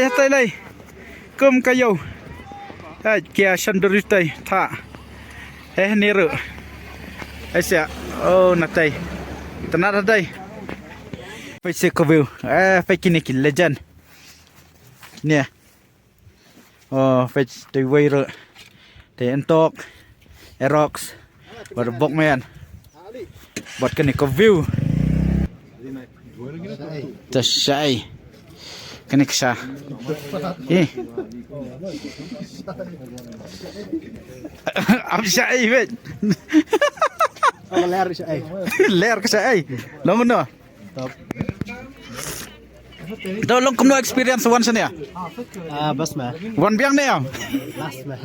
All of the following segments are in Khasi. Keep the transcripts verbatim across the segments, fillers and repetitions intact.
Tei lai. Kum ka ïew. Hai, kia shan duri tei. Tha. Heh, ni ru. Hai sia. Oh, na tei. Tana da tei. Peit sia ka view. Eh, peit kine ki legend. Nia. Oh, peit tei wei ru. Tei entok. Erox. Bad bok men. Bad kane ka view. Ta shai. Kane ka sha. Eh. Am shai, wait. Ler shai. Ler ka shai. Long no. Top. Da long kumno experience wan shane? Ah, bas ma. Wan biang ne am? Last ma.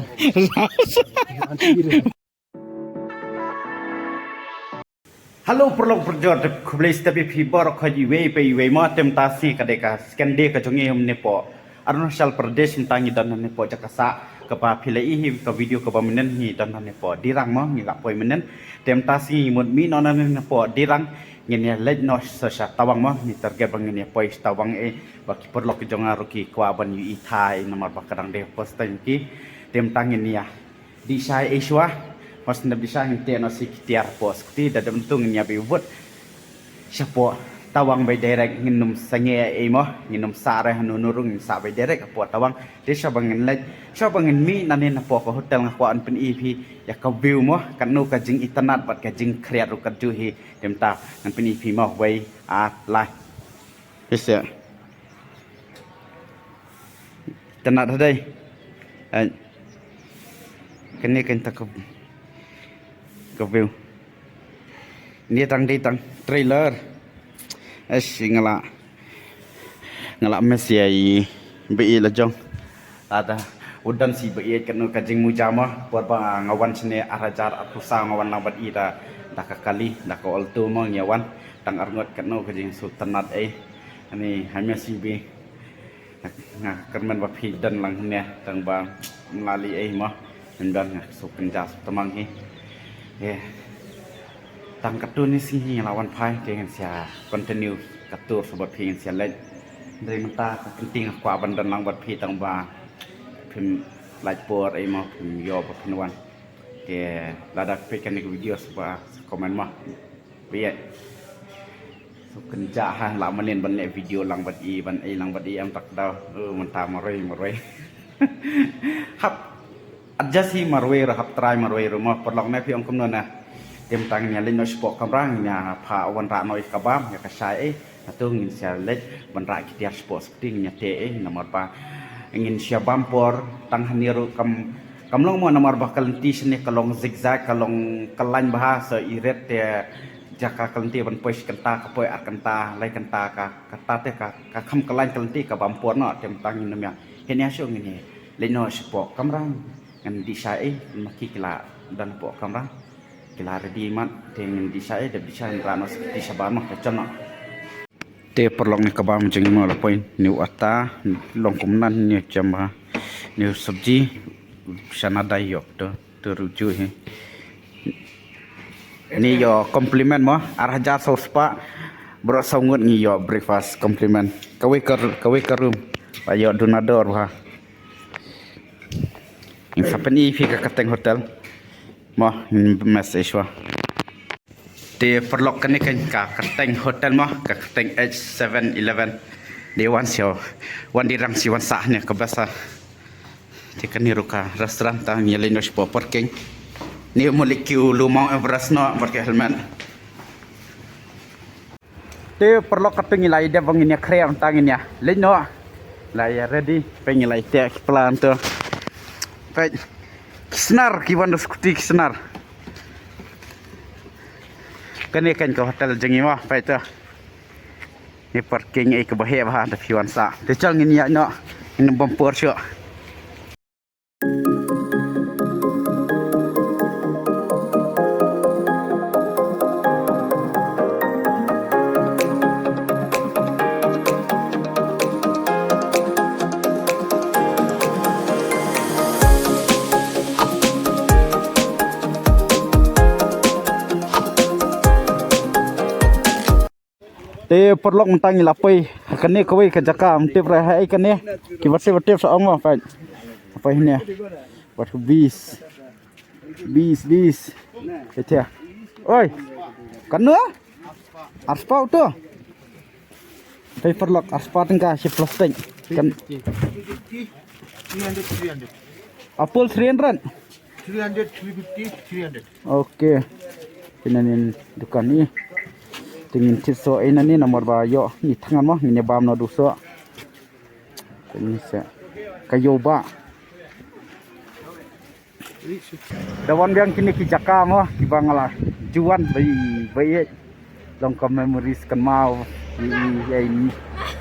Hello, paralok parajor, te khublei step ïa phi baroh khoit iwei pa iwei mo. Te mynta sngi ka dei ka second day ka jong ngi hapoh Arunachal Pradesh, mynta ngi don hapoh jaka sah kaba phi la i hi ka video kaba mynnin ngi don hapoh Dirang mo, ngi la poi mynnin. Te mynta sngi ngi mut mih noh hapoh Dirang, ngin ïa leit noh sa sha Tawang mo, ngi target ba ngin ïa poi sha Tawang eh, ba ki paralok ki jong nga ruh ki kwah ban ïohi thai namar ba ka dang dei first time ki. Te mynta ngin ïa dih shai eh shuwa. Mas nep dih shai ngin teh noh shi ki tiar hapoh scooty, da dep ntu ngin ïa bud shapoh Tawang bai direct, ngin ym sangeh ei mo, ngin ym sah re hanu nu ruh, ngin sah bai direct hapoh Tawang. Te shuwa ba ngin leit, shuwa ba ngin mih nangne hapoh ka hotel nga kwah ban pyni phi ïa ka view mo, katno ka jingitynnad bad ka jingkhriat ruh kat ju hi. Te mynta ngan pyni phi mo, wei, ar, lai. Yes, ya. Tana da dei. Ai. Kane kan ta ka, ka view. Ni tang dei tang trailer. Ai shi nga la, nga la miss ïa i ba i la jong. Lada u don shi ba i katno ka jingmuja mo, por ba nga wan shane ar hajar arphew saw nga wan lang bad i da, da ka kali, da ka Alto mo ngi wan. Tang arngut katno ka jingsngewtynnat ei. Ani ha miss i ba i. Nga kyrmen ba phi don lang hangne, tang ba ym lah leh ei mo. Ym don, nga sngewkynjah sngewtymmen hi. Eh. Tang katto katne sngi hi nga la wan phai, te ngin sa ïa continue ka tour sha bad phi, ngin sa ïa leit. Hynrei mynta ka kynti nga kwah ban don lang bad phi tang ba phim lait por ei mo, phim ïoh ba phin wan. Te lada phi peit kane ka video sa ba sa comment mo. Phi ïa. Sngewkynjah ha, la mynnin ban leh video lang bad i, ban ei lang bad i, em tak daw. Oh, mynta marwei, marwei. Hap adjust hi marwei ruh, hap try marwei ruh mo, paralok, ne phi ong kumno ne. Te mynta ngin ïa leit noh shapoh kamra, ngin ïa phah wanrah noh ïa ka bam, ïa ka shai ei. Hato ngin sa leit wanrah ki tiar shapoh scooty, ngin ïa teh ei, namar ba ngin sa bam por, tang hangne ruh kam, kam long mo namar ba ka lynti shane ka long zigzag, ka long kyllain bha, sa i rit te jaka ka lynti ban poi shi kynta, ka poi ar kynta, lai kynta, ka, kata te ka, ka kham kyllain ka lynti, ka bam por noh, te mynta ngin ym ïa. Hynrei shuh ngin ïa leit noh shapoh kamra, ngan dih shai ei, ma ki ki la don hapoh kamra. Ki la ready mat, te ngin dih shai ei, dep dih shai ei, ngan rah noh scooty shabar mo, te jon noh. Te paralok, ne ka bam jong ngi mo la poi, ne u ata, long kumno ne jam bha, ne u sabji, chana dal ïoh, to, to ruh ju hi. Ne ïoh compliment mo, ar hajar saw spah, baroh saw ngut ngi ïoh breakfast compliment. Kawei ka, kawei ka room, ba ïoh duna dor bha. Ngin sa pyni phi ka kyrteng hotel. Mo, ngin message wa. Te paralok, kane kan ka kyrteng hotel mo, ka kyrteng H seven eleven. Te wan sha, wan Dirang shi wan sah ne ka basa. Te kane ruh ka restaurant, tang ïa leit noh shapoh parking. Ne mo leit kiew lu Mount Everest noh, bad ka helmet. Te paralok, katto ngi la ïa dep ba ngin ïa khreh, mynta ngin ïa leit noh. La ïa ready, peit ngi la ïa teh ki plan to. Peit ki snar, ki wan da scooty ki snar. Kane kan ka hotel jong ngi mo, peit to. Ni parking ei kaba heh bha, da phi wan sah. Te chal ngin ïa noh, ngin bam por shuh. Te paralok mynta ngi la poi ha kane kawei ka jaka, ym tip re ha ei kane. Kiba tip ba tip sa ong mo, peit. Peit hangne. Wat ka bis. Bis, bis. Peit ïa. Oi. Katno? Arspah to. Peit paralok, arspah tyngka shi plastik. Kan. Three hundred, three hundred. Apple three hundred. Three hundred, three fifty, three hundred. Okay. Pynban ïa dukan ni. Te ngin thied soh ïa nani namar ba ïoh ngi thngan mo, ngin ïa bam noh duh soh. Te ngin sa ka ïoh ba. Da wan biang kine ki jaka mo, kiba nga la ju wan ba i, ba i. Long ka memories kynmaw i, i, i,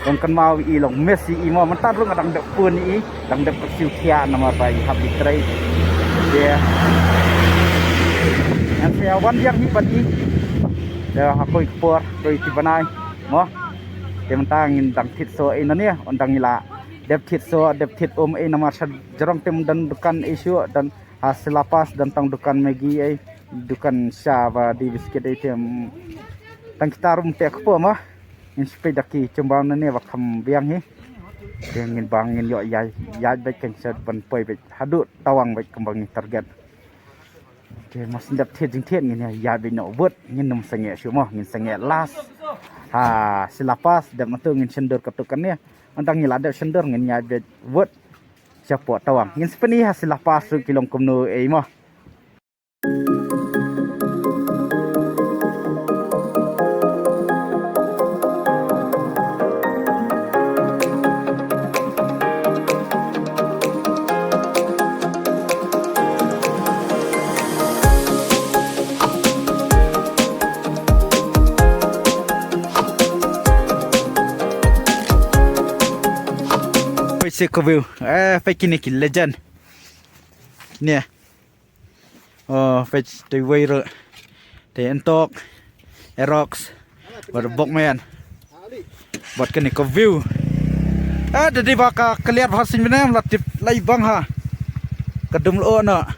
long kynmaw i, long miss i, i mo, mynta ruh nga dang dep phone i, dang dep ka siew thiah namar ba i hap i trei. Te ngan sa wan biang hi bad i. Te ha kawei ka por, kawei ka bnai mo. Te mynta ngin dang thied soh i nani, ynda ngi la dep thied soh, dep thied um i namar sha jrong te ym don dukan i shuh, don ha Silapas don tang dukan Maggi ei, dukan sha ba die biskit ei te, mm, tang kita ruh ym teh kpoh mo. Ngin sa peit da ki chong bam nane ba kham biang hi. Te ngin bang ngin ïoh ïaid, ïaid beit kan sa ban poi beit haduh Tawang beit kumba ngi target. Te mas ndep thied jingthied ngin ïaid beit noh wut, ngin ym sangeh shuh mo, ngin sangeh last. Ha Silapas dep nangtu ngin shyndur katto katne. Ynda ngi la dep shyndur ngin ïaid beit wut. Shapoh Tawang. Ngin sa pyni ha Silapas ruh ki long kumno ei mo. Peit se ka view. Eh, peit kine ki legend. Ne. Oh, peit te wei ruh. Te entok. Erox. Bad bok men. Bad kane ka view. Ah, da dei ba ka kaliat ba sien bnai la tip lai bang ha. Ka dum lo na.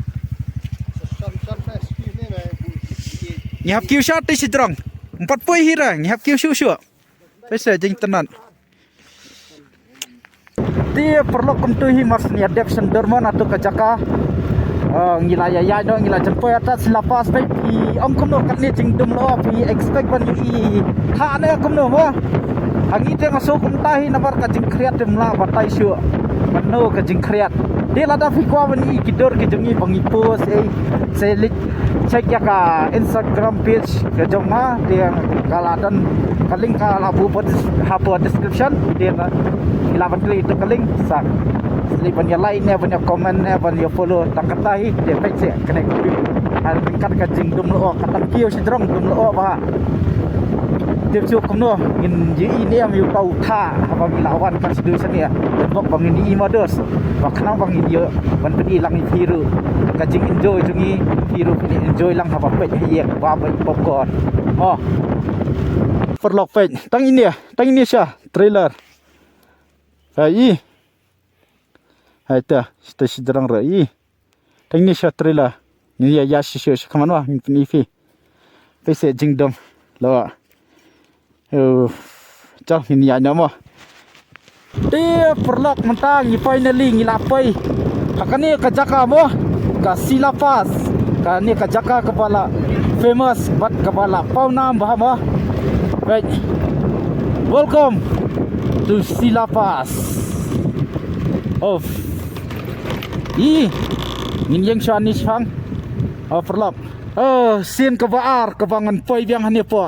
Ngi hap kiew sha te shi drong. Empat poi hi ra, ngi hap kiew shu shu. Peit se jingtynat. Te paralok kumtu hi mar shen ïa dep shyndur mo na tu ka jaka. Ah, ngi la ïa ïaid noh, ngi la jan poi ata Silapas peit phi ong kumno katne jingdum lo phi expect ban ïohi ha ne kumno mo. Ha ngi te nga shu kumta hi namar ka jingkhriat te ym lah batai shuh. Mano ka jingkhriat. Te lada phi kwah ban ïohi ki dur ki jong ngi ba ngi post ei. Sa leit check ïa ka Instagram page ka jong nga, te ka la don ka link ka la buh hapoh description, te ngi lah ban klik ïa ka link sa leit ban ïa like ne ban ïa comment ne ban ïa follow tang kata hi, te peit se kane ka view. Ar ryngkat ka jingdum lo ka tang kiew shi drong dum lo ba. Te shu kumno ngin ïohi ne em ïa u tau tha haba ngi la wan ka shu sha ne. Bok ba ngin ïohi ma dos. Ba khnang ba ngin ïoh ban pyni lang ïa phi ruh ka jing enjoy jong ngi, phi ruh phin enjoy lang haba peit ha ïing ba peit popcorn. Oh. Paralok peit, tang ine, tang ine sha trailer. Hai i. Hai ta, ta shi drang ra i. Tang ine sha trailer. Ngi ïa ïa shi shi shi khamano, ngi pyni phi. Peit se jingdum. Lo. Uh, chal ngin ïa nyam mo. Te paralok mynta ngi finally ngi la poi ha kane ka jaka mo, ka Silapas. Kane ka jaka kaba la famous bad kaba la pawnam bha mo. Right. Welcome to Silapas. Of. I ngin ïeng sha ni shang. Oh paralok. Oh, sien kaba ar kaba ngan poi biang hangne po.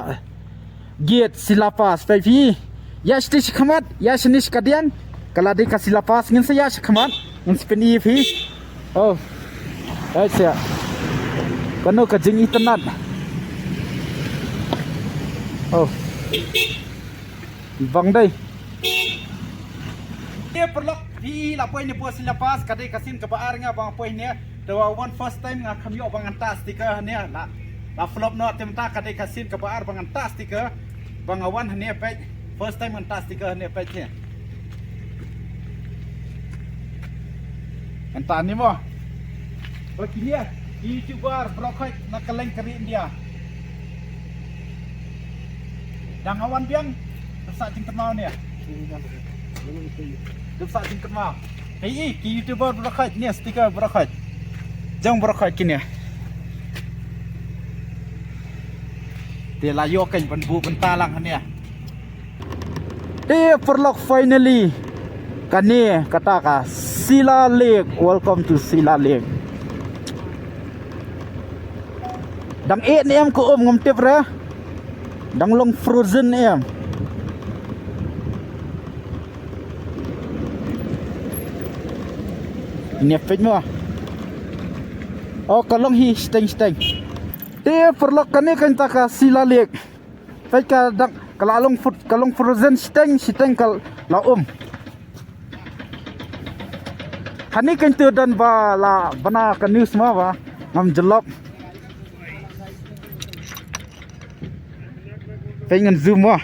Gate Silapas peit phi. Ïa shati shi khmat, ïa shani shi kadiang. Ka la dei ka Silapas ngin sa ïa shi khmat. Ngin sa pyni phi. Oh. Ai sia. Kano ka jingitynnad. Oh. Bang dei. Te paralok phi la poi ne po Silapas, ka dei ka sien kaba ar nga ba nga poi ne. Te wa wan first time nga kham ïoh ba ngan tah sticker hangne la. La flop noh te mynta ka dei ka sien kaba ar ba ngan tah sticker. Ba nga wan hangne peit. First time ngan tah sticker hangne peit ne. Ngan tah ni mo. Ba kine YouTuber baroh khoit na kylleng ka ri India. Da nga wan biang Sa jingkynmaw ne. Dep sa jingkynmaw. Hei, i, ki YouTuber baroh khoit ne, sticker baroh khoit. Jong baroh khoit kine. Te la ïoh kan ban buh bynta lang hangne. Te paralok, finally. Kane kata ka Sila Lake. Welcome to Sila Lake. Dang eh ne em ka um, ngam tip re. Dang long frozen ne em. Ine peit mo. Oh, ka long hi shiteng shiteng. Te paralok, kane kan ta ka Sila Lake. Peit ka dang, ka la long fro-, ka long frozen shiteng shiteng, ka la um. Kane kan tu don ba la bana ka news mo ba ngam jyllop. Peit, ngan zoom mo.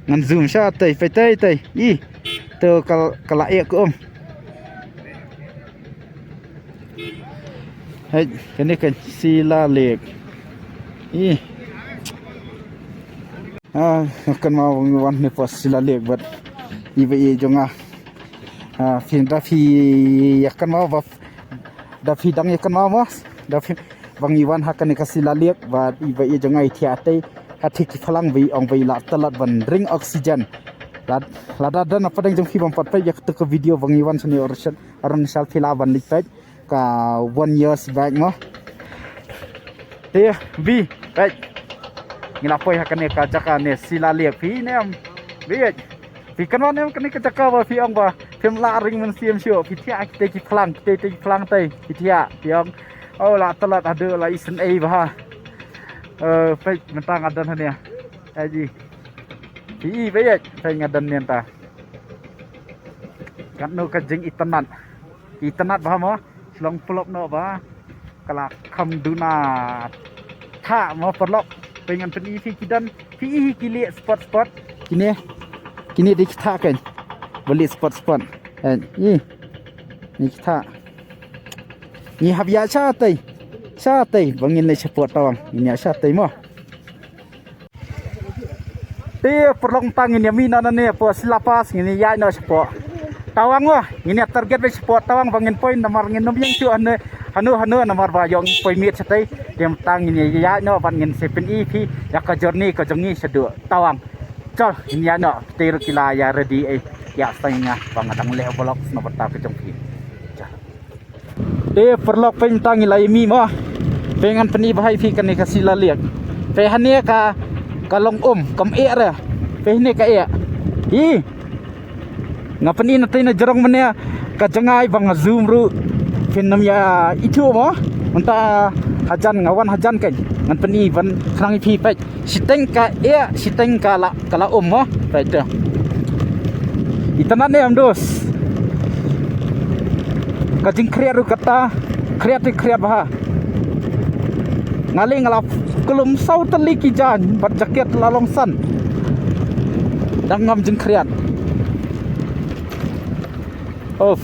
Ngan zoom sha tei, peit tei tei. I, to ka, ka la eh ka um. Hei, kane kan Sila Lake. I. Ah, kan ma wan ne pas Sila Lake, but i ba i jong nga. Ah, phin da phi ïa kan ma ba, da phi dang ïa kan ma mo. Da phi bang i wan ha kane ka Sila Lake, but i ba i jong nga i thiah tei. Ha thik ki phlang ba i ong ba i la talat ban ring oxygen. Lada, lada don na pdeng jong phi bam pat peit ïa kata ka video bang i wan sani orshan. Aron sal phi la ban leit peit ka one years back mo. Te bi peit. Ngi la poi ha kane ka jaka ne Sila Lake, phi ne em. Bi peit. Phi kan wan em kane ka jaka ba phi ong ba phim lah ring mynsiem shuh, phi thiah kitei ki phlang, kitei, kitei ki phlang tei, phi thiah, phi ong. Oh, la talat haduh la isynei bha. Eh, peit mynta nga don hangne. Ai ji. Phi i peit, peit nga don mynta. Katno ka jingitynnat. Itynnat bha mo, shlong pynlong noh ba ka la kham duna thah mo paralok. Peit, ngan pyni phi ki don, phi i hi ki lieh spot spot. Kine, kine dei ki thah kan. Ba lieh spot spot. Eh, i. Ni ki thah. Ngi hap ïaid shatei. Shatei ba ngin leit shapoh tawang. Ngin ïaid shatei mo. Te paralok, tang ngin ïa mih noh nangne hapoh Sila Pass, ngin ïaid noh shapoh tawang mo. Ngin ïa target beit shapoh tawang ba ngin poi, namar ngin ym ïeng shuh hano hano hano, namar ba ïoh ngi poi miet shatei. Te tang ngin ïa ïaid noh bad ngin sa pyni phi ïa ka journey ka jong ngi shaduh tawang. Chal, ngin ïaid noh. Te ruh ki la ïa ready ei. Ïa sdang nga ba nga dang leh vlog sngewbha ka jong phi. Chal. Te paralok, peit mynta ngi la ïa mih mo. Peit, ngan pyni bha ïa phi kane ka Sila Lake. Peit hangne ka, ka long um, kam eh re. Peit hangne ka eh. Hi. Nga pyni na tei na jrong mynne ka jngai ba nga zoom ruh phin ym ïa ithuh mo. Mynta hajan nga wan hajan kan. Ngan pyni ban khnang ïa phi peit. Shiteng ka eh, shiteng ka la, ka la um mo. Peit te. Itynnat ne em dos. Ka jingkhriat ruh kata, khriat te khriat bha. Nga leh nga la klum saw tylli ki jaiñ, bad jaket la long san. Dang ngam jingkhriat. Of.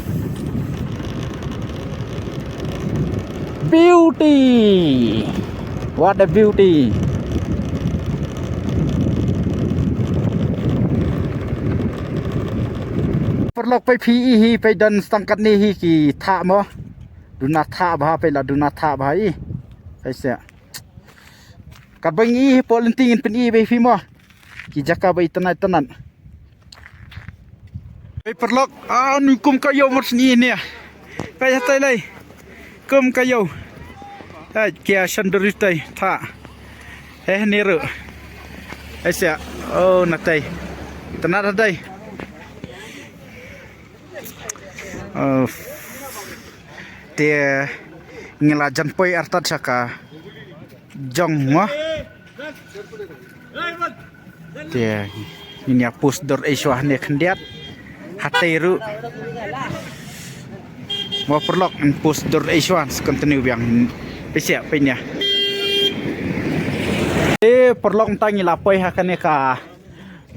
Beauty. What a beauty. Paralok, peit phi i hi, peit don stang katne hi ki thah mo. Duna thah bha, peit la duna thah bha i. Peit se. Katba ngi i hi hapoh lynti ngin pyni bha ïa phi mo. Ki jaka ba itynnat itynnat. Peit paralok, ah, nu kum ka ïew mar shini ne. Peit hatei lei. Kum ka ïew. Peit ki ïa shan duri tei, thah. Hei ne ruh. Hei sia. Oh, na tei. Itynnat hatei. Oh. Te ngi la jan poi artat sha ka jong mo. Te ngin ïa post dur ei shuwa ne khyndiat. Hatei ruh. Mo paralok, ngin post dur ei shuwa, sa continue biang. Peit sia, peit nia. Te paralok, mynta ngi la poi ha kane ka,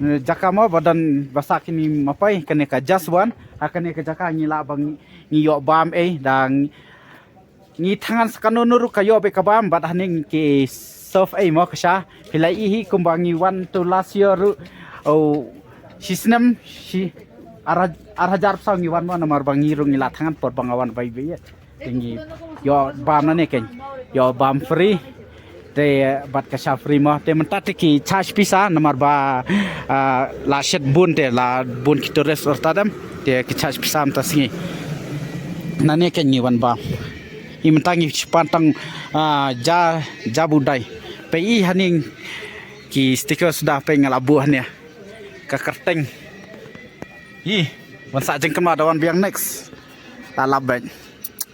eh, jaka mo ba don ba sah kine ma poi, kane ka Jaswant, ha kane ka jaka ngi lah ba ngi ïoh bam ei, da ngi thngan sa kano no ruh ka ïoh beit ka bam, bad hangne ki tough ei mo ka sha. Phi la ïohi kumba ngi wan to last year ruh. Oh, shi snem shi ar, ar hajar phew saw ngi wan mo namar ba ngi ruh ngi la thngan por ba nga wan bai bai. Te ngi ïoh bam nangne kein. Ïoh bam free. Te bad ka sha free mo. Te mynta te ki charge pisa namar ba, ah, la shet bun te la bun ki tourist or tadem. Te ki charge pisa mynta sngi. Nangne kein ngi wan bam. I mynta ngi span tang, ah, ja, ja budai. Pei i hangne ki sticker suda pei nga la buh hangne. Ka kyrteng. Ï, wan sa jingkynmaw da wan biang next. La lap bad.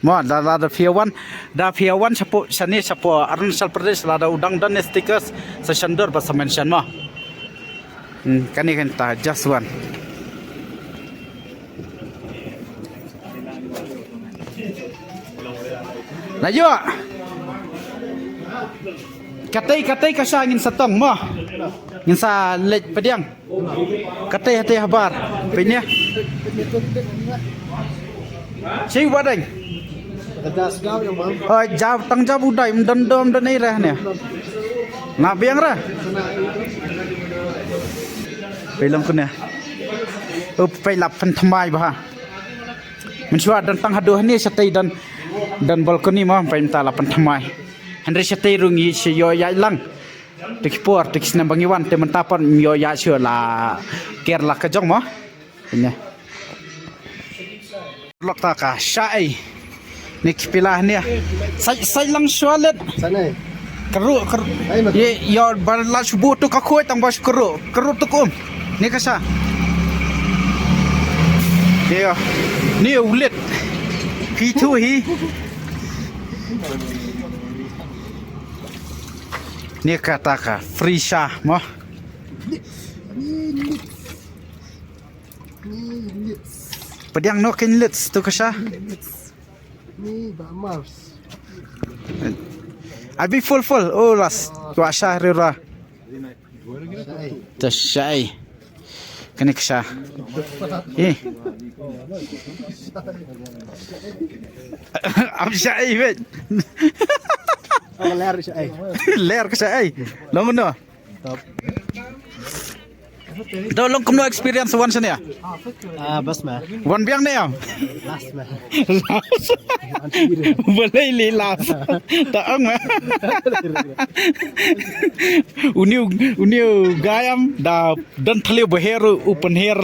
Mo, da, da, da phi wan, da phi wan shapoh, shane shapoh Arunachal Pradesh, lada u dang don ne stickers, sa shan dur ba sa mention mo. Hmm, kane kan ta, just one. La ïoh. Katei, katei ka sha ngin sa tong mo. Ngin sa leit pdiang. Katei hatei habar. Pynïa. Shi wadeng. Oh, jab, tang jab u dai, mdon dom don ei reh ne. Nga biang reh. Pei long kune. Up pei lap pynthymmai bha. Mynshuwa don tang haduh ne shatei don, don balcony mo, pei mynta lap pynthymmai. Hynrei shatei ruh ngi shu ïoh ïaid lang. Te ki por, te ki snem ba ngi wan, te mynta pat ym ïoh ïaid shuh la Kerala ka jong mo. Ine. Lok ta ka sha ei. Ni ki pila ni. Sai, sai lang shuwa let. Sa ne. Keru, keru. Ai, ma. Ye, yo, ba la shu buh tu ka khuid tang ba shu keru. Keru tu kum. Ni ka sha. Ye, yo. Ni u let. Ki tu hi. Ni kata ka free sha mo. Pdiang noh kein lits tu ka sha. Ni ba Mars. Abi full full. Oh, las. Wa sha rira. Ta shai. Kane ka sha. Eh. Am shai wait. Oh, ler shai. Ler ka shai. Long no. To long kumno experience wan shane? Ah, bas ma. Wan biang ne em? Last ma. Last. Balei li last. Ta ang ma. Uni, uni gayam da don thliew ba her u pynher.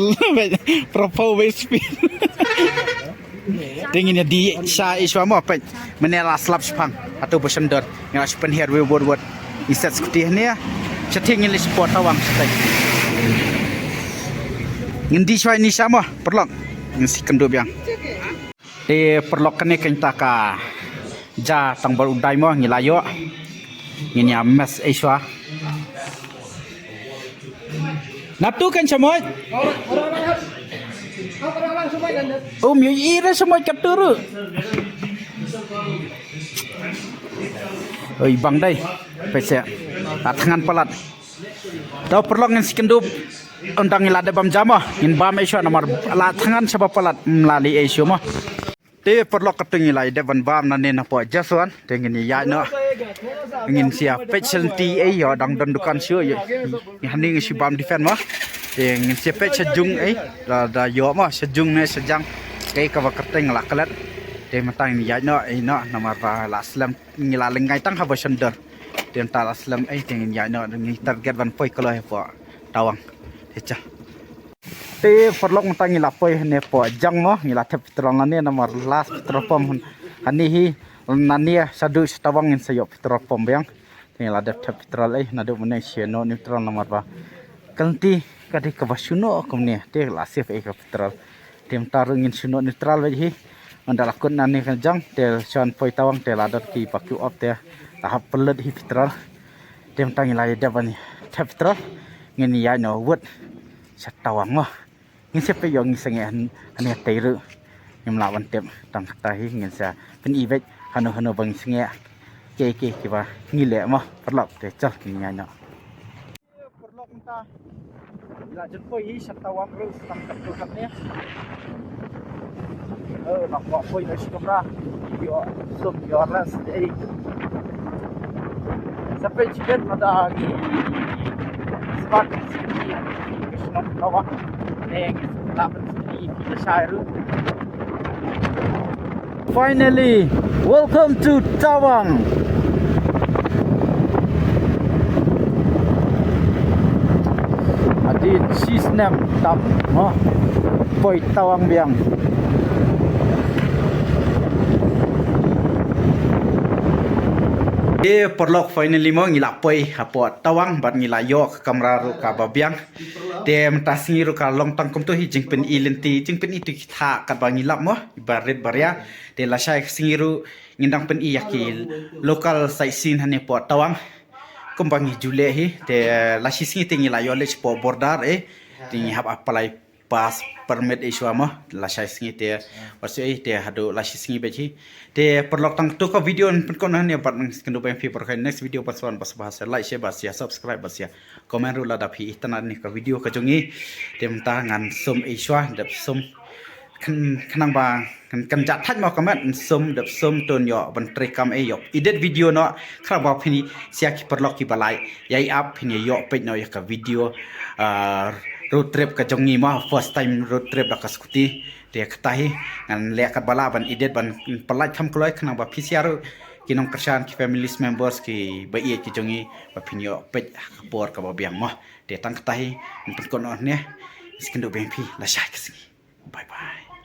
Propo wespi. Te ngin ïa die sha i shuwa mo peit. Mynne la slap shipang. Hato ba shen dor. Ngi la shu pynher wei wot wot. Ngi set skuti hangne. Shatei ngin leit sha Port Tawang shatei. Ngin die shuwa ine sha mo. Paralok. Ngin sa ïakynduh biang. Te paralok kane kein ta ka ja tang ba u dai mo ngi la ïoh. Ngin ïa mess i shuwa. Nap tu kan shamoit. Um, ïohi re shamoit ka tu ruh. Oi, bang dei. Peit seh. La thngan palat. To paralok ngin sa ïakynduh. Ynda ngi la dep bam ja mo. Ngin bam i shuwa namar la thngan shaba palat. Ym la leh i shuwa mo. Te paralok kata ngi la ïa dep ban bam nangne napoh Jaswan. Te ngin ïa ïaid noh. Ngin sa ïa peit sha lynti ei ïoh dang don dukan shuh ïoh. Hangne ngi shu bam defend mo. Te ngin sa ïa peit sha jung ei. Da, da ïoh mo sha jung ne sha jang. Kaei kaba kyrteng la klet. Te mynta ngin ïaid noh ei noh namar ba la slem ngi la lyngngai tang haba shen dor. Te mynta la slem ei te ngin ïaid noh ngi target ban poi kloi hapoh Tawang. Te cha. Te paralok mynta ngi la poi hangne poh jong mo, ngi la thep petrol nangne namar last petrol pump hangne hi, nangne shaduh sha Tawang ngin sa ïoh petrol pump biang. Te ngi la dep thep petrol ei, naduh mynne shu noh neutral namar ba ka lynti ka dei kaba shu noh kumne, te la save ei ka petrol. Te mynta ruh ngin shu noh neutral beit hi. Ynda la kut nangne ka jong, te shu poi Tawang te la don kiba kiew up te la hap pynlut hi petrol. Te mynta ngi la ïa dep ban thep petrol. Ngin ïa noh wut sha Tawang mo. Ngin sa peit ïoh ngi sangeh han, hangne tei ruh. Ngim lah ban tip tang kata hi ngin sa pyni beit hano hano ba ngi sangeh. Kiei kiei kiba ngi leh mo paralok te chal ngin ïa noh. Paralok mynta. La jan poi hi sha Tawang ruh tang kat tu kat ne. Eh, la poi poi da shi kamra. Ïoh sum ïoh ras dei. Sa peit shibit mynta ngi spat sini ka shnong Tawang. Ngi spat sini ka shai ruh. Finally, welcome to Tawang. Hadien shi snem tam mo poi Tawang biang. Te paralok, finally mo ngi la poi hapoh Tawang bad ngi la ïoh ka kamra ruh kaba biang. Te mynta sngi ruh ka long tang kumto hi, jingpyni lynti, jingpyni tu ki thah katba ngi lap mo, barit baria. Te lashai sngi ruh ngin dang pyni ïa ki local sightseeing hangne hapoh Tawang. Kumba ngi ju leh hi, te lashi sngi te ngi la ïoh leit shapoh border eh. Te ngi hap apply pass permit eh shuwa mo, lashai sngi te. Wat shu eh te haduh lashi sngi beit hi. Te paralok, tang tu ka video ngan pynkut noh hangne bad ngan sngewbha ïa phi baroh, ka next video ban sa wan, bad sa like, share, bad sa subscribe, bad sa comment ruh lada phi itynnad ïa ka video ka jong ngi. Te mynta ngan sum eh shuwa, dep sum khnang ba kan jat thait mo ka met, sum dep sum tun ïoh ban trei kam eh, ïoh edit video noh. Khnang ba phin ïa ki paralok kiba la ïai ap, phin ïoh peit noh ïa ka video road trip ka jong ngi mo, first time road trip da ka scooty. Te kata hi ngan leh katba lah ban edit, ban pyllait kham kloi khnang ba phi sha ruh ki nongkyrshan, ki family members kiba ïeit ki jong ngi ba phin ïoh peit ha ka por kaba biang mo. Te tang kata hi ngan pynkut noh hangne. Sngewbha ïa phi, lashai ka sngi. Bye bye.